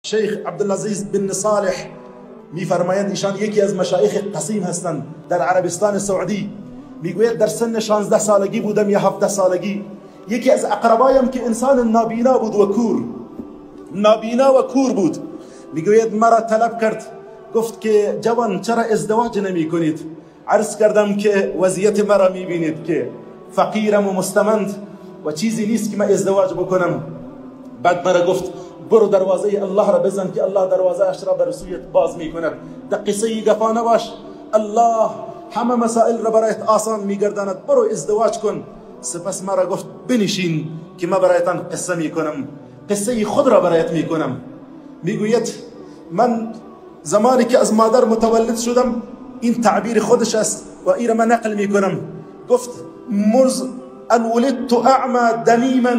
شیخ عبدالعزیز بن صالح میفرمایند، ایشان یکی از مشایخ قسیم هستند در عربستان سعودی. میگوید در سن 16 سالگی بودم یا 17 سالگی، یکی از اقربایم که انسان نابینا بود و کور، نابینا و کور بود، میگوید مرا طلب کرد، گفت که جوان چرا ازدواج نمی کنید؟ عرض کردم که وضعیت مرا میبینید که فقیرم و مستمند و چیزی نیست که من ازدواج بکنم. بعد مرا گفت برو دروازه الله را بزن که الله دروازه اش را بر سویت باز میکند. در قصه گفا نباش، الله همه مسائل را برایت آسان میگرداند، برو ازدواج کن. سپس مرا گفت بنشین که من برایتان قصه میکنم، قصه خود را برایت میکنم. میگوید من زمانی که از مادر متولد شدم، این تعبیر خودش است و این را من نقل میکنم، گفت مرز ان ولدت اعمى دمیما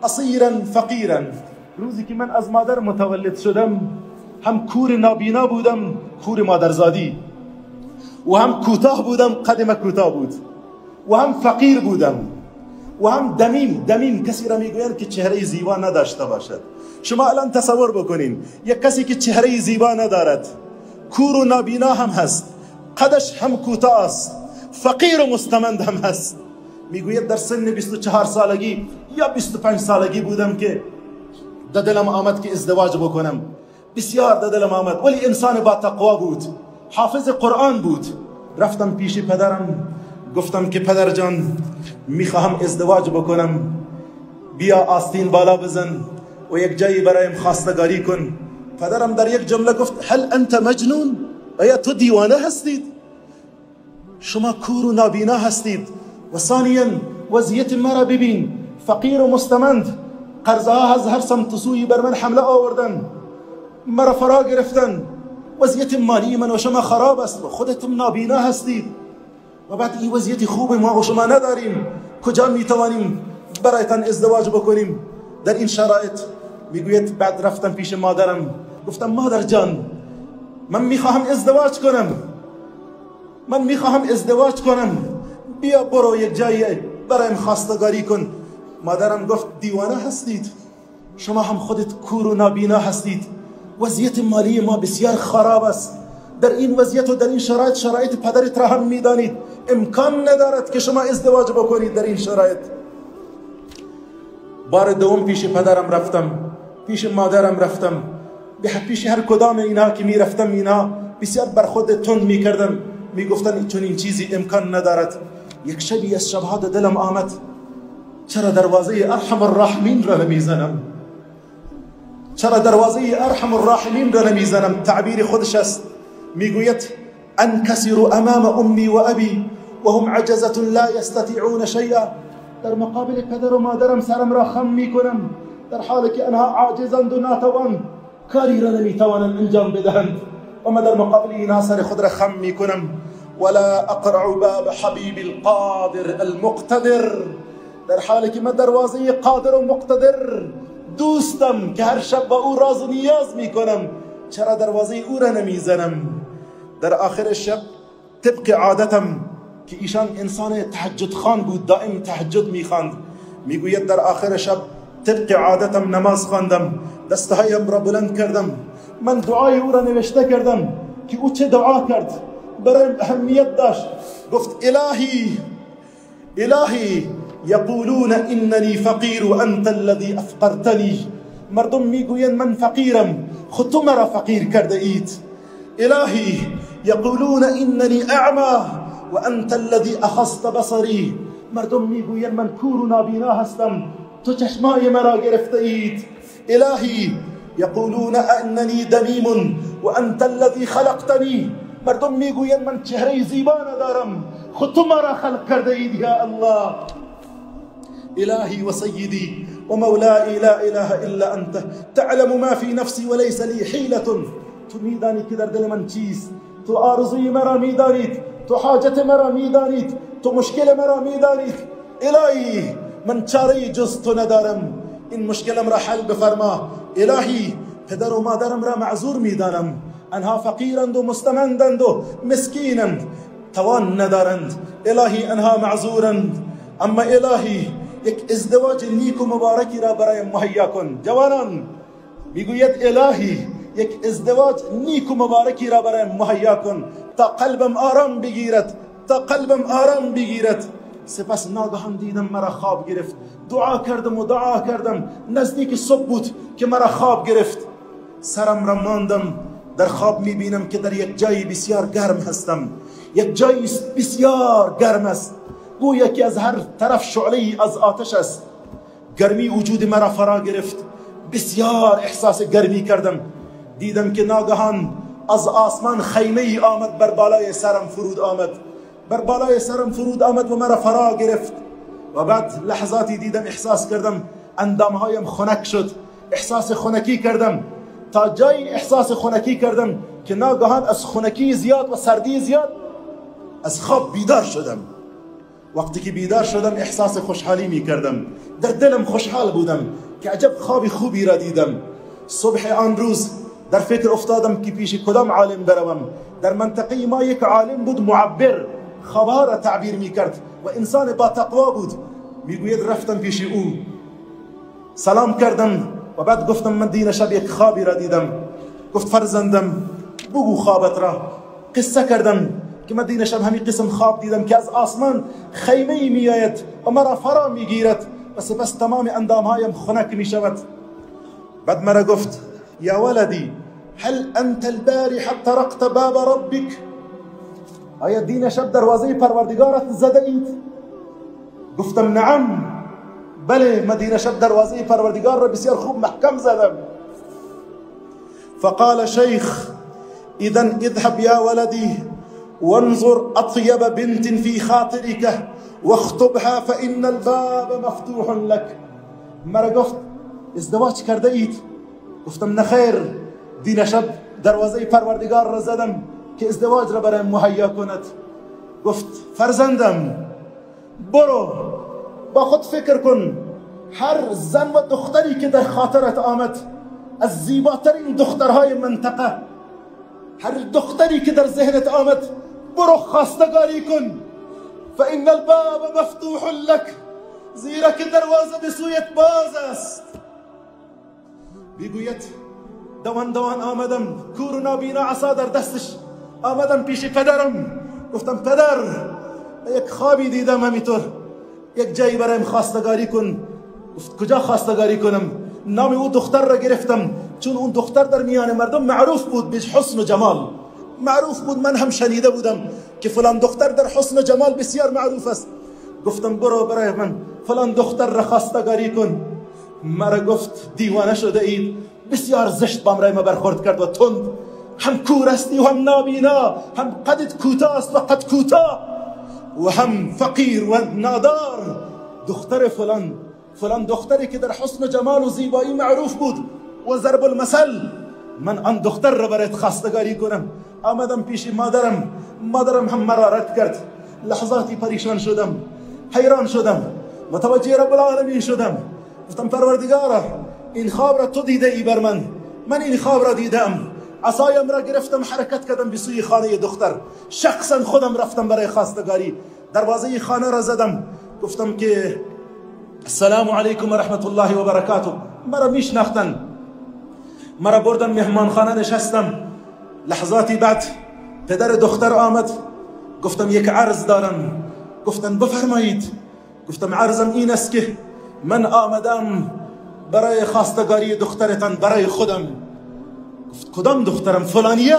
قصیرا فقیرا. روزی که من از مادر متولد شدم هم کور نابینا بودم، کور مادرزادی، و هم کوتاه بودم، قدم کوتاه بود، و هم فقیر بودم، و هم دمیم. دمیم کسی را میگویند که چهره زیبا نداشته باشد. شما الان تصور بکنین یک کسی که چهره زیبا ندارد، کور و نابینا هم هست، قدش هم کوتاه است، فقیر و مستمند هم هست. میگوید در سن 24 سالگی یا 25 سالگی بودم که در دلم آمد که ازدواج بکنم، بسیار در دلم آمد، ولی انسان با تقوا بود، حافظ قرآن بود. رفتم پیش پدرم، گفتم که پدر جان میخواهم ازدواج بکنم، بیا آستین بالا بزن و یک جایی برایم خواستگاری کن. پدرم در یک جمله گفت هل انت مجنون؟ آیا تو دیوانه هستید؟ شما کور و نابینا هستید، و ثانیا وضعیت مرا ببین، فقیر و مستمند، قرضها از هر سمت سوی بر من حمله آوردن، مرا فرا گرفتن، وضعیت مالی من و شما خراب است و خودتون نابینا هستید، و بعد این وضعیت خوب ما و شما نداریم، کجا میتوانیم برایتان ازدواج بکنیم در این شرایط؟ میگوید بعد رفتم پیش مادرم، گفتم مادر جان من میخواهم ازدواج کنم، من میخواهم ازدواج کنم، بیا برو یک جایی برایم خواستگاری کن. مادرم گفت دیوانه هستید، شما هم خودت کور و نابینا هستید، وضعیت مالی ما بسیار خراب است، در این وضعیت و در این شرایط، شرایط پدرت را هم میدانید، امکان ندارد که شما ازدواج بکنید در این شرایط. بار دوم پیش پدرم رفتم، پیش مادرم رفتم، پیش هر کدام اینها که میرفتم اینها بسیار بر خود تند میکردم، میگفتن چون این چیزی امکان ندارد. یک شبی از شبها دلم آمد چرا دروازه ارحم الراحمین را نمیزنم، چرا دروازه ارحم الراحمین را نمیزنم. تعبیر خودش است، میگوید انکسر امام امی و ابی و هم عجزة لا یستطیعون شیئا. در مقابل پدر و مادرم سرم را خم میکنم، در حالی که آنها عاجزند و ناتوان، کاری را نمیتوانند انجام بدهند، و من در مقابل اینها سر خود را خم میکنم. ولا اقرع باب حبیب القادر المقتدر. در حالی که من دروازه قادر و مقتدر دوستم که هر شب با او راز و نیاز میکنم، چرا دروازه او را نمیزنم؟ در آخر شب طبق عادتم که ایشان انسان تهجد خوان بود، دائم تهجد میخواند، میگوید در آخر شب طبق عادتم نماز خواندم، دستهایم را بلند کردم، من دعای او را نوشته کردم که او چه دعا کرد، برایم اهمیت داشت. گفت الهی الهی یقولون اننی فقیر و انت الذی افقرتنی. مردم میگویند من فقیرم، خود تو مرا فقیر کرده اید. الهی یقولون اننی اعمی و انت الذی اخذت بصری. مردم میگویند من کور و نابینا هستم، تو چشمای مرا گرفته اید. الهی یقولون اننی دمیم و انت الذی خلقتنی. مردم میگویند من چهره زیبا ندارم، خود تو مرا خلق کرده اید یا الله. إلهي وسيدي ومولائي لا إله إلا أنت تعلم ما في نفسي وليس لي حيلة. تو میدانی که در دل من چیست، تو آرزوی مرا میدانید، تو حاجت مرا میدانید، تو مشکل مرا میدانید. الهی من چاره جز تو ندارم، این مشکلم را حل بفرما. الهی پدر و مادرم را معذور میدانم، آنها فقیرند و مستمندند و مسکینند، توان ندارند. الهی آنها معذورند، اما الهی یک ازدواج نیک و مبارکی را برایم مهیا کن. جوانان میگوید الهی یک ازدواج نیک و مبارکی را برایم مهیا کن تا قلبم آرام بگیرد، تا قلبم آرام بگیرد. سپس ناگهان دیدم مرا خواب گرفت. دعا کردم و دعا کردم، نزدیک صبح بود که مرا خواب گرفت. سرم را ماندم، در خواب میبینم که در یک جایی بسیار گرم هستم، یک جایی بسیار گرم است، گویا که از هر طرف شعله از آتش است. گرمی وجود مرا فرا گرفت، بسیار احساس گرمی کردم. دیدم که ناگهان از آسمان خیمه ای آمد، بر بالای سرم فرود آمد، بر بالای سرم فرود آمد و مرا فرا گرفت. و بعد لحظاتی دیدم احساس کردم اندامهایم خنک شد، احساس خنکی کردم. تا جایی احساس خنکی کردم که ناگهان از خنکی زیاد و سردی زیاد از خواب بیدار شدم. وقتی که بیدار شدم احساس خوشحالی می کردم، در دلم خوشحال بودم که عجب خواب خوبی را دیدم. صبح آن روز در فکر افتادم که پیش کدام عالم بروم. در منطقه ما یک عالم بود معبر، خوابها را تعبیر می کرد و انسان با تقوا بود. میگوید رفتم پیش او، سلام کردم و بعد گفتم من دین شب یک خوابی را دیدم. گفت فرزندم بگو خوابت را. قصه کردم که من دین شب همین قسم خواب دیدم که از آسمان خیمه ای میآید و مرا فرا میگیرد و سپس تمام اندامهایم خنک میشود. بعد مرا گفت یا ولدی هل انت البارحة طرقت باب ربک؟ آیا دین شب دروازه پروردگارت زده اید؟ گفتم نعم، بله، من دین شب دروازه پروردگار را بسیار خوب محکم زدم. فقال شیخ اذا اذهب یا ولدی وانظر اطيب بنت في خاطرك واخطبها فإن الباب مفتوح لك. مرا گفت ازدواج کرده اید؟ گفتم نخیر، دین شب دروازه پروردگار را زدم که ازدواج را برایم مهیا کند. گفت فرزندم برو با خود فکر کن، هر زن و دختری که در خاطرت آمد از زیباترین دخترهای منطقه، هر دختری که در ذهنت آمد برو خواستگاری کن. فإن الباب مفتوح لك، زیرا که دروازه به سویت باز است. میگوید دوان دوان آمدم، کور و نابینا، عصا در دستش، آمدم پیش پدرم. گفتم پدر یک خوابی دیدم همینطور، یک جایی برایم خواستگاری کن. گفت کجا خواستگاری کنم؟ نام او دختر را گرفتم، چون اون دختر در میان مردم معروف بود به حسن و جمال، معروف بود. من هم شنیده بودم که فلان دختر در حسن و جمال بسیار معروف است. گفتم برو برای من فلان دختر را خواستگاری کن. مرا گفت دیوانه شده اید، بسیار زشت با ما برخورد کرد و تند، هم کور هستی و هم نابینا، هم قدت کوتاه است و قد کوتاه، و هم فقیر و نادار. دختر فلان فلان دختری که در حسن و جمال و زیبایی معروف بود و ضرب المثل، من آن دختر را برایت خواستگاری کنم. آمدم پیش مادرم، مادرم هم مرا رد کرد. لحظاتی پریشان شدم، حیران شدم، متوجه رب العالمین شدم. گفتم پروردگارا این خواب را تو دیده ای بر من، من این خواب را دیدم. عصایم را گرفتم حرکت کردم به سوی خانه دختر، شخصا خودم رفتم برای خواستگاری. دروازه خانه را زدم، گفتم که السلام علیکم و رحمت الله و برکاته. مرا میشناختن، مرا بردن مهمانخانه نشستم. لحظاتی بعد پدر دختر آمد. گفتم یک عرض دارم. گفتن بفرمایید. گفتم عرضم این است که من آمدم برای خواستگاری دخترتان برای خودم. گفت کدام دخترم؟ فلانیه؟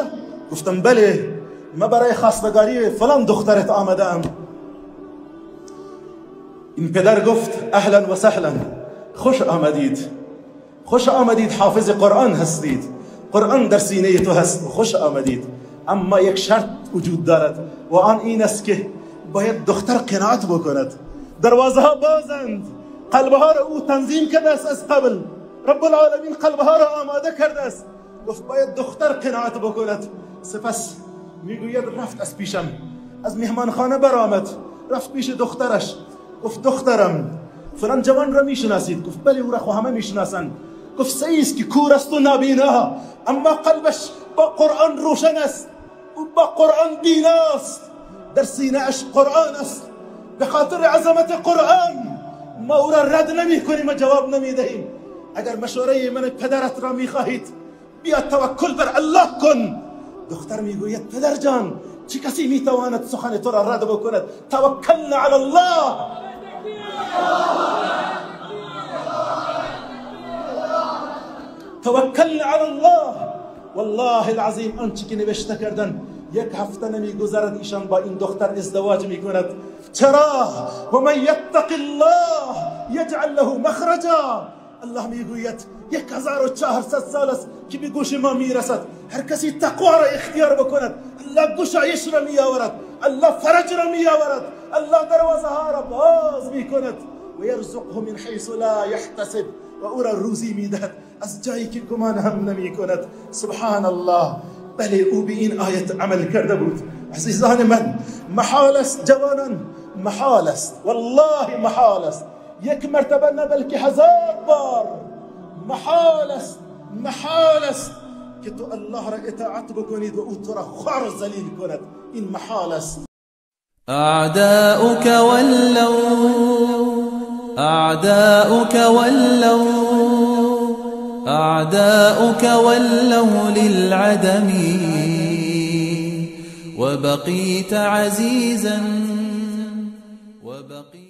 گفتم بله، من برای خواستگاری فلان دخترت آمدم. این پدر گفت اهلا و سهلا، خوش آمدید، خوش آمدید، حافظ قرآن هستید، قرآن در سینه تو هست، خوش آمدید. اما یک شرط وجود دارد و آن این است که باید دختر قناعت بکند. دروازه ها بازند، قلبها را او تنظیم کرده است از قبل، رب العالمین قلبها را آماده کرده است. گفت باید دختر قناعت بکند. سپس میگوید رفت از پیشم، از مهمانخانه برآمد، رفت پیش دخترش. گفت دخترم فلان جوان را میشناسید؟ گفت بله، او را خو همه میشناسند. گفت صحیح است که کور است و نابینا، اما قلبش با قرآن روشن است، او با قرآن بیناست، در سینه اش قرآن است. به خاطر عظمت قرآن ما او را رد نمی کنیم و جواب نمی دهیم. اگر مشوره من پدرت را میخواهید بیا توکل بر الله کن. دختر میگوید پدر جان، چه کسی میتواند سخن تو را رد بکند؟ توکلنا علی الله. توکلنا علی الله. والله العظیم آنچه که نوشته کردن یک هفته نمیگذرد ایشان با این دختر ازدواج میکند. چرا؟ و من یتق الله یجعل له مخرجا. الله میگوید 1400 سال است که به گوش ما میرسد، هر کسی تقوا را اختیار بکند الله گشایش را میآورد، الله فرج را میآورد، الله دروازه ها را باز میکند. و یرزقه من حیث لا یحتسب، و او را روزی میدهد از جایی که گمان هم نمیکند. سبحان الله. بله، او به این آیت عمل کرده بود. عزیزان من، محال است جوانان، محال است، والله محال است، یک مرتبه نه بلکه 1000 بار محال است، محال است که تو الله را اطاعت بکنید و او تو را خوار و ذلیل کند. این محال است. اعداؤك ولوا، اعداؤك ولوا، اعداؤك ولوا للعدم، وبقيت عزيزا، وبقيت